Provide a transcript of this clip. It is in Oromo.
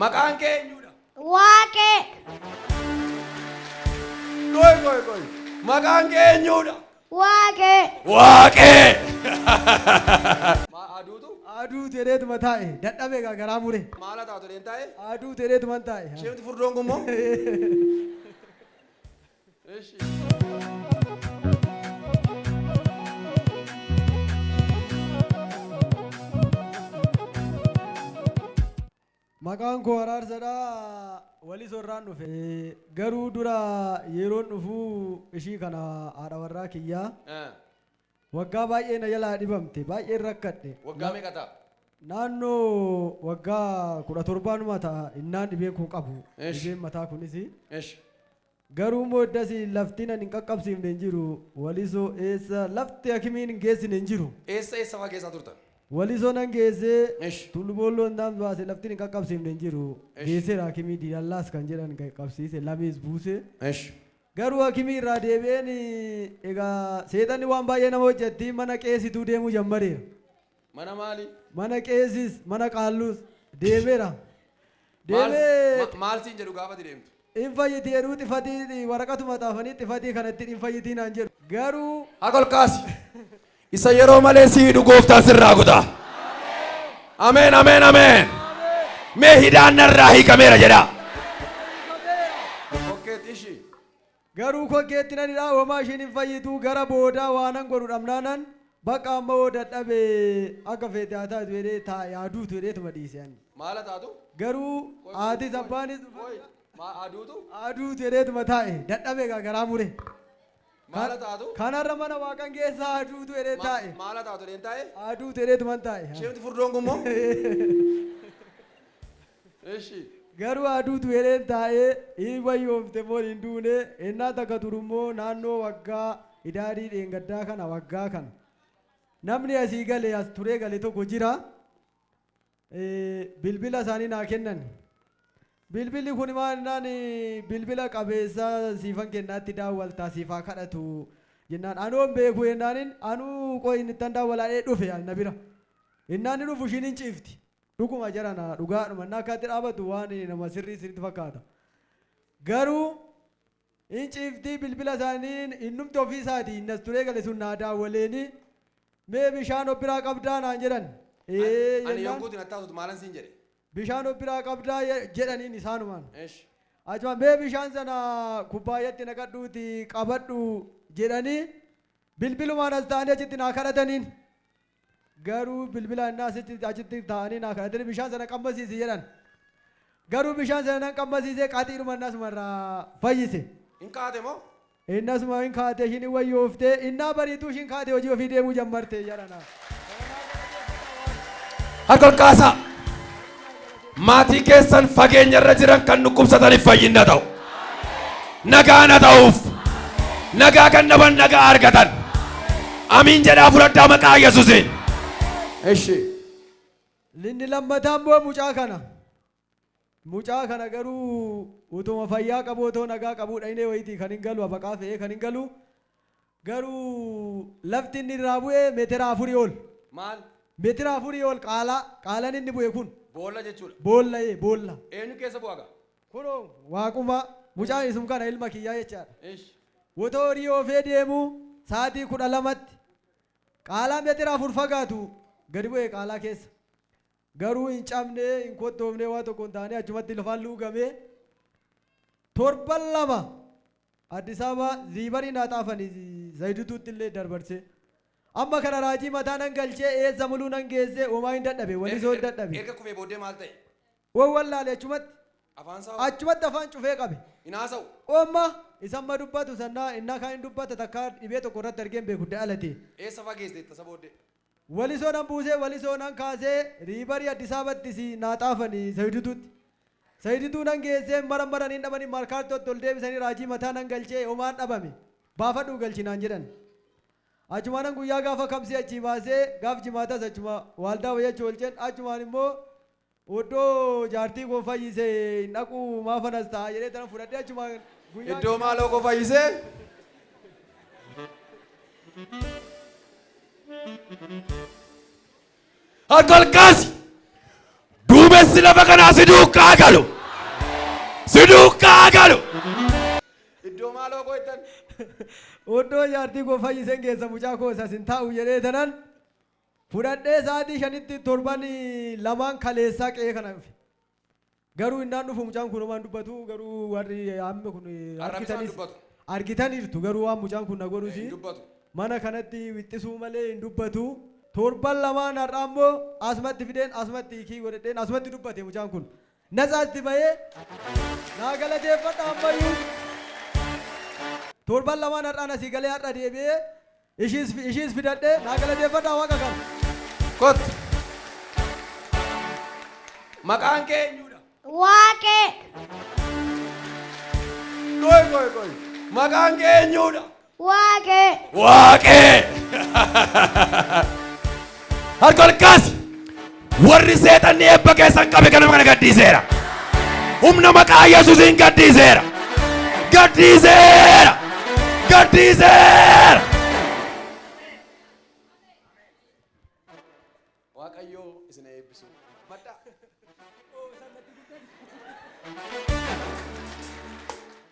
Maqaan kee eenyudha? Waaqee. Qoy qoy qoy. Maqaan kee eenyudha? Waaqee. Waaqee. Aduutu? Aduu jedheetuma taa'e dadhabee egaa garaa mure. Maala taatu leen taa'e? Aduu jedheetuma taa'e. Isheen furdoon kun moo? Ishi. Maqaan koo Araarsadha. Walisoo irraan dhufe. Garuu dura yeroon dhufu ishii kana haadha warraa kiyyaa. Waggaa baay'ee na jalaa dhibamte, baay'een rakkadhe. Waggaa meeqa ta'a? Naannoo waggaa 17numa ta'a innaan dhibeen kun qabu. Esh. Dhibeen mataa kunis. Esh. Garuu immoo iddasi laftiin ani hin qaqqabsiifne hin jiru. Walisoo eessa lafti hakimiin hin geessine hin jiru. Eessa eessa fa'aa keessaa turtan? Walisoo nan geessee Esh. Tullu Boolloon naan baase laftiin hin qaqqabsiifne hin jiru. Esh. Geesseera hakimii Diilallaas kan jedhan qaqqabsiise lamees buuse. Esh. Garuu hakimii irraa deebi'een egaa seexanni waan baay'ee nama hojjetti mana qeesituu deemuu jammareera. Mana maali? Mana qeesis mana qaalluus deemeera. Maal Deemee maal siin jedhu gaafa ati deemtu? In fayyiti jedhuu xifatii waraqatuma xaafanii xifatii kanatti in fayyitii naan jedhu. Garuu Harka ol kaasi. Isa yeroo malee si hidhu gooftaan sirraa kuta. Ameen ameen ameen. Mee hidhaan narraa hiikameera jedha. Okkeetti ishii. Garuu kokkeetti nan hidhaa homaa ishiin hin fayyitu gara boodaa waanan godhu dhabnaanan bakka amma hoo dadhabe akka feete haa taatu jedhee taa'e haa duutu jedheetuma dhiise ani. Maal haa taatu? Garuu Qoy, haatis qoy, abbaanis qoy. Maa aduutu? Haa duutu jedheetuma taa'e dadhabe egaa garaa mure. Maal haa taatu? Kanarra mana waaqan keessa haa duutu jedhee taa'e. Maal haa taatu jedheen taa'e? Haa duutu jedheetuman taa'e. Isheen furdoon kun moo? Ishi. Garuu haa duutu jedheen taa'ee hin wayyoomte moo hin duune innaa takka turu immoo naannoo waggaa idaarii dheengaddaa kana waggaa kana namni asii gale as turee gale tokko jira. Bilbila isaanii naa kennan. Bilbilli kun maal jennaan bilbila qabeessa siifan kennaatti daawwaltaa siif haa kadhatu jennaan anoo hin beeku jennaanin anuu qoy inni ittan daawwalaa dhee dhufe na bira. Innaan inni dhufu ishiin hin ciifti. Dhuguma jarana dhugaadhuma inni akkatti dhaabatu waan nama sirrii sirriitti fakkaata. Garuu hin ciifti bilbila isaanii innumti ofii isaati innas turee gale sun naa daawwaleeni mee bishaan of biraa qabdaa naan jedhan. Ee Ani jennaan yogguutiin attaasutu maalan siin jedhe? bishaan of biraa qabdaa jedhaniin isaanumaan. Esh. Achuma mee bishaan sana kubbaayyatti naqadhuuti qabadhu jedhanii bilbilumaan as ta'anii achitti naa kadhataniin. Garuu bilbila innaa asitti achitti ta'anii naa kadhatanii bishaan sana qammasiisi jedhan. Garuu bishaan sana nan qammasiisee qaxiidhuma innasuma irraa fayyise. Hin kaate moo? Innasuma hin kaate ishiin hin wayyooftee innaa bariituu ishiin kaate hojii ofii deemuu jammarte jedhana. Harka ol kaasaa. Maatii keessan fageenya irra jiran kan dhukkubsataniif fayyinna ta'u. Nagaa na ta'uuf. Nagaa kan dhaban nagaa argatan. Amiin jedhaa fudhadhaa maqaa Yesuusiin. Eshi. Inni lammataa immoo mucaa kana. Mucaa kana garuu utuma fayyaa qabu otoo nagaa qabuu dhaynee wayitii kan hin galu abaqaa fe'ee kan hin galu garuu lafti inni irraa bu'e meetira afurii ol. Maal? Meetira afurii ol qaalaa qaalaan inni bu'e kun. Boolla jechuudha. Boolla ee boolla. Eenyu keessa bu'a gaa? Kunoo waaquma mucaan isum kana ilma kiyyaa jechaadha. Ish. Otoo horii oofee deemu sa'aatii 12tti qaalaa meetira 4 fagaatu gadi bu'e qaalaa keessa. Garuu hin cabne, hin kottoofne, waa tokko hin taane achumatti lafaan luugamee torban lama Addis Ababa ziibarii naa xaafani Zayidituutti illee darbarsee. Amma kana raajii mataa nan galchee eessa muluu nan geessee homaa hin dadhabe walisoo hin dadhabe. Erga kufee booddee maal ta'e? Wan wallaale achumatti. Afaan isaa hoo? Achumatti afaan cufee qabe. Hin haasa'u? Omma isa amma dubbatu sannaa innaa kaan hin dubbata takkaa dhibee tokko irratti argee hin beeku da'alatee. Eessa faa geessiteetta isa booddee? Walisoo nan buusee walisoo nan kaasee riibarii Addis Ababattis naa xaafani Zawidituutti. Zawidituu nan geessee marammaranii hin dhabanii Markaartootti ol deebisanii raajii mataa nan galchee homaan dhabame. Baafadhuu galchi naan jedhan. Achumaanan guyyaa gaafa kamsii achii baasee gaaf jimaatas achuma waaldaa wayyachi oolchen achumaan immoo oddoo jaartii koo fayyise hin dhaquu maafan as ta'a jedhee tanan fudhadhee achumaan guyyaa Iddoo maaloo koo fayyisee. Harka ol kaasi. Duumessa. Duumessi lafa kanaa si duukaa galu. Si duukaa galu. Iddoo maaloo gootan? Oddoo jaartii koo fayyiseen keessa mucaa koo isa sin taa'u jedhee tanan fudhadhee sa'aatii 5tti torban lamaan kaleessaa qe'ee kana dhufe. Garuu innaan dhufu mucaan kun homaan dubbatu, garuu warri amma kun Arrabni isaan argitanis dubbatu. Argitaniirtu, garuu waan mucaan kun na godhusi Hin dubbatu. Mana kanatti wixxisuu malee hin dubbatu. Torban lamaan har'aa immoo asumatti fideen, asumatti hiikii godhadheen, asumatti dubbate mucaan kun. Natsaatti bahee naa galateeffadha ammayyuu. Torban lamaan har'aan asii galee har'a deebi'ee ishiis fidadhee naa galateeffadha waaqa kana. Kottu. Maqaan kee eenyudha? Waaqee. Qoy, qoy, qoy. Maqaan kee eenyudha? Waaqee. Waaqee. Harka ol kaasi. Warri seexanni eebba keessan qabe kanama kana gadhiiseera. Humna maqaa Yesuusiin gadhiiseera. Gadhiiseera. Gadhiiseera. Waaqayyoo isin eebbisu. Madda.